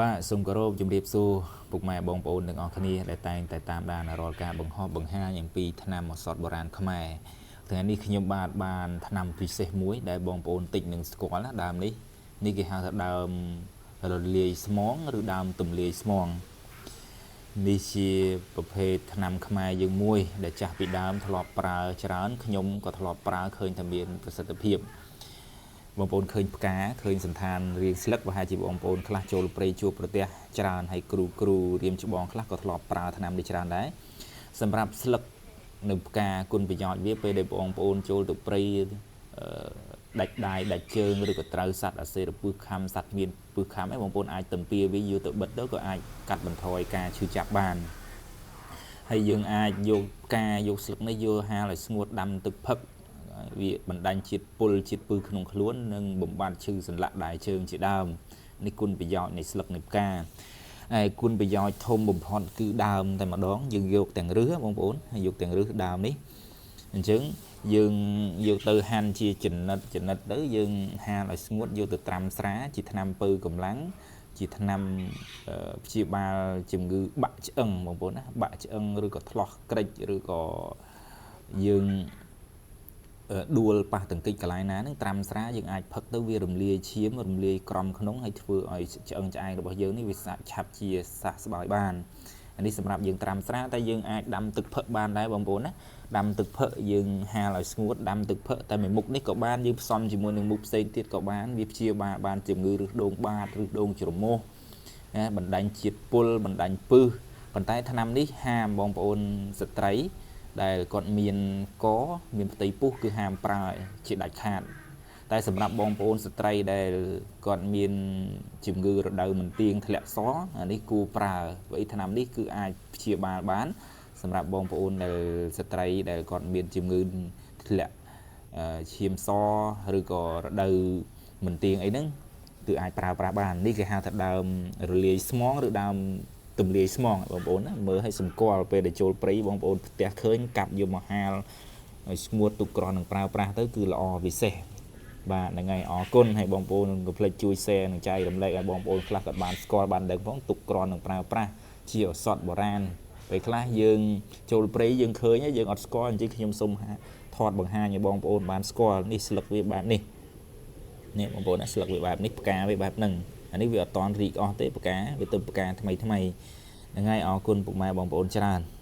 បាទសូមគោរពជម្រាបសួរពុកម៉ែបងប្អូនទាំងអស់គ្នាដែលតែងតែតាមដានរាល់ការបង្ហោះបង្ហាញអំពីថ្នាំឱសថបុរាណខ្មែរថ្ងៃនេះខ្ញុំបាទបានថ្នាំពិសេសមួយដែលបងប្អូនតិចនឹងស្គាល់ណាដើមនេះនេះគេហៅថាដើមរលាយស្មងឬដើមទម្លាយស្មងនេះជាប្រភេទថ្នាំខ្មែរយើងមួយដែលចាស់ពីដើមធ្លាប់ប្រើច្រើនខ្ញុំក៏ធ្លាប់ប្រើឃើញថាមានប្រសិទ្ធភាពបងប្អូនឃើញផ្កាឃើញសន្តានរៀងស្លឹកប្រហែលជាបងប្អូនខ្លះចូលព្រៃជួបប្រទះច្រើនហើយគ្រូគ្រូរៀមច្បងខ្លះក៏ធ្លាប់ប្រើថ្នាំនេះច្រើនដែរសម្រាប់ស្លឹកនៅផ្កាគុណប្រយោជន៍វាពេលដែលបងប្អូនចូលទៅព្រៃដាច់ដៃដាច់ជើងឬក៏ត្រូវសត្វអាសេរពឹសខំសត្វមានពឹសខំអីបងប្អូនអាចទំពាវាយកទៅបិទទៅក៏អាចកាត់បន្ថយការឈឺចាប់បានហើយយើងអាចយកផ្កាយកស្លឹកនេះយកហាលឲ្យស្ងួតដាំទឹកផឹកវាបណ្ដាញជាតិពុលជាតិពឹសក្នុងខ្លួននិងបំបត្តិឈឺសន្លាក់ដៃជើងជាដើមនេះគុណប្រយោជន៍នៃស្លឹកនៃផ្កាហើយគុណប្រយោជន៍ធំបំផុតគឺដើមតែម្ដងយើងយកទាំងឫសបងប្អូនយកទាំងឫសដើមនេះអញ្ចឹងយើងយកទៅហាន់ជាចំណិតចំណិតទៅយើងហាលឲ្យស្ងួតយកទៅត្រាំស្រាជាថ្នាំពៅកម្លាំងជាថ្នាំព្យាបាលជំងឺបាក់ឆ្អឹងបងប្អូនណាបាក់ឆ្អឹងឬក៏ថ្លោះក្រិចឬក៏យើងដួលប៉ះទង្គិចកន្លែងណាហ្នឹងត្រាំស្រាយើងអាចផឹកទៅវារំលាយឈាមរំលាយក្រំក្នុងហើយធ្វើឲ្យឆ្អឹងឆ្អែងរបស់យើងនេះវាឆាប់ជាសះស្បើយបានអានេះសម្រាប់យើងត្រាំស្រាតែយើងអាចដាំទឹកផឹកបានដែរបងប្អូនណាដាំទឹកផឹកយើងហាលឲ្យស្ងួតដាំទឹកផឹកតែមួយមុខនេះក៏បានយើងផ្សំជាមួយនឹងមុខផ្សេងទៀតក៏បានវាព្យាបាលបានជំងឺឫសដូងបាតឫសដូងច្រមុះណាបណ្ដាញជាតិពុលបណ្ដាញពឹសប៉ុន្តែថ្នាំនេះហាមបងប្អូនស្ត្រីដែលគាត់មានកមានផ្ទៃពោះគឺហាមប្រើជាដាច់ខាតតែសម្រាប់បងប្អូនស្ត្រីដែលគាត់មានជំងឺរដូវមិនទៀងធ្លាក់សអានេះគួរប្រើព្រោះអីថ្នាំនេះគឺអាចព្យាបាលបានសម្រាប់បងប្អូនដែលស្ត្រីដែលគាត់មានជំងឺធ្លាក់ឈាមសឬក៏រដូវមិនទៀងអីហ្នឹងគឺអាចប្រើប្រាស់បាននេះគេហៅថាដើមរលាយស្មងឬដើមទម្លាយស្មងបងប្អូនណាមើលឲ្យសម្គាល់ពេលដែលចូលព្រៃបងប្អូនផ្ទះឃើញកាប់យកមកហាលឲ្យស្ងួតទុកក្រនឹងប្រើប្រាស់ទៅគឺល្អពិសេសបាទហ្នឹងហើយអរគុណហើយបងប្អូនកុំភ្លេចជួយ share និងចែករំលែកឲ្យបងប្អូនខ្លះក៏បានស្គាល់បានដឹងផងទុកក្រនឹងប្រើប្រាស់ជាឱសថបុរាណពេលខ្លះយើងចូលព្រៃយើងឃើញយើងអត់ស្គាល់អញ្ចឹងខ្ញុំសូមថតបង្ហាញឲ្យបងប្អូនបានស្គាល់នេះស្លឹកវាបែបនេះនេះបងប្អូនណាស្លឹកវាបែបនេះផ្កាវាបែបហ្នឹងអានេះវាអត់តន់រីកអស់ទេផ្កាវាទៅផ្កាថ្មីថ្មីហ្នឹងហើយអរគុណពុកម៉ែបងប្អូនច្រើន។